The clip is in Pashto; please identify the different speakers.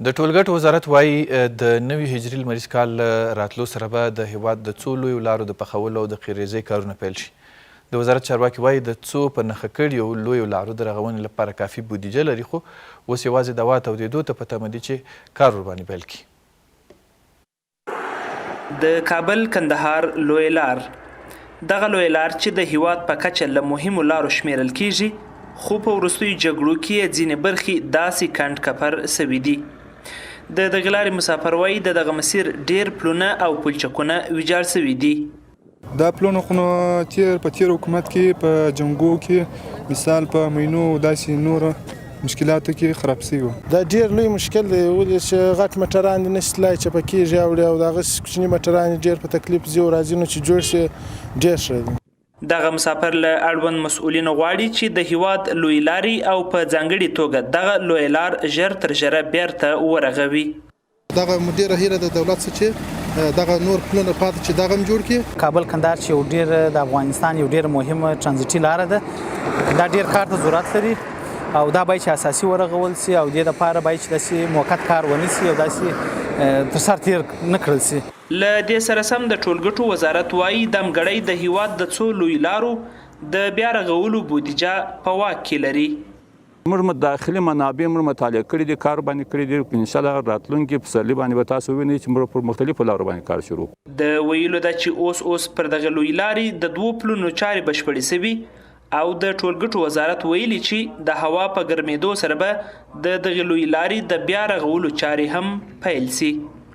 Speaker 1: د ټولګټو وزارت وايي، د نوي هجري لمریز کال له راتلو سره به د هېواد د څو لویو لارو د پخولو او د قیرریزۍ کارونه پیل شي. د وزارت چارواکي وايي، د څو په نښه کړیو لویو لارو د رغونې لپاره کافي بودیجه لري، خو اوس یوازې د هوا تودېدو ته په تمه دي چې کار ورباندې پیل کړي.
Speaker 2: د کابل کندهار لویه لار دغه لویه لار چې د هیواد په کچه له مهمو لارو شمیرل کیږي، خو په وروستیو جګړو کې یې ځینې برخې داسې کنډ کپر سوي دي. د دغې لارې مسافر وایي، د دغه مسیر ډیر پلونه او پلچکونه ویجاړ سوي دي.
Speaker 3: دا پلونه خو نو تیر په تیر حکومت کې په جنګو کې مثال په مینو او داسې نور مشکلاتو کې خراب شوي وو.
Speaker 4: دا ډیر لوی مشکل دی ولې چې غټ مټران دي نشي تلای چپه کیږي اوړي او دغه کوچني مټران ډیر په تکلیف ځي او راځي نو چې جوړ شي ډیر ښه دی.
Speaker 2: دغه مسافر له اړوند مسؤلینو غواړي چې د هیواد لوی لارې او په ځانګړي توګه دغه لویه لار ژر تر ژره بیرته ورغوي.
Speaker 3: دغه مو ډیره هیله ده دولت څخه چې دغه نور پلونه پاتې چې دغه هم جوړ کړي.
Speaker 5: کابل کندهار چې یو ډیر د افغانستان یو ډیر مهمه ترانزیټي لار ده، دا ډیر کار ته ضرورت لري او دا باید چې اساسي ورغول شي او دې لپاره باید چې داسې موقت کار ونه شي او داسې تر سر تیر نه کړل شي.
Speaker 2: له دې سره سم د ټولګټو وزارت وايي، دمګړی د هیواد د څو لویو لارو د بیا رغولو بودیجه په واک کې لري.
Speaker 6: موږ داخلي منابع موږ مطالعه کړي دي، کار باندې کړي دي، ان شاء الله راتلونکي پسرلي باندې به تاسو وینئ چې موږ پر مختلفو لارو باندې کار شروع کړو.
Speaker 2: د ویلو ده چې اوس اوس پر دغې لویې لارې د دوو پلونو چارې بشپړې شوي او د ټولګټو وزارت ویلي چې د هوا په ګرمېدو سره به د دغې لویې لارې د بیا رغولو چارې هم پیل شي.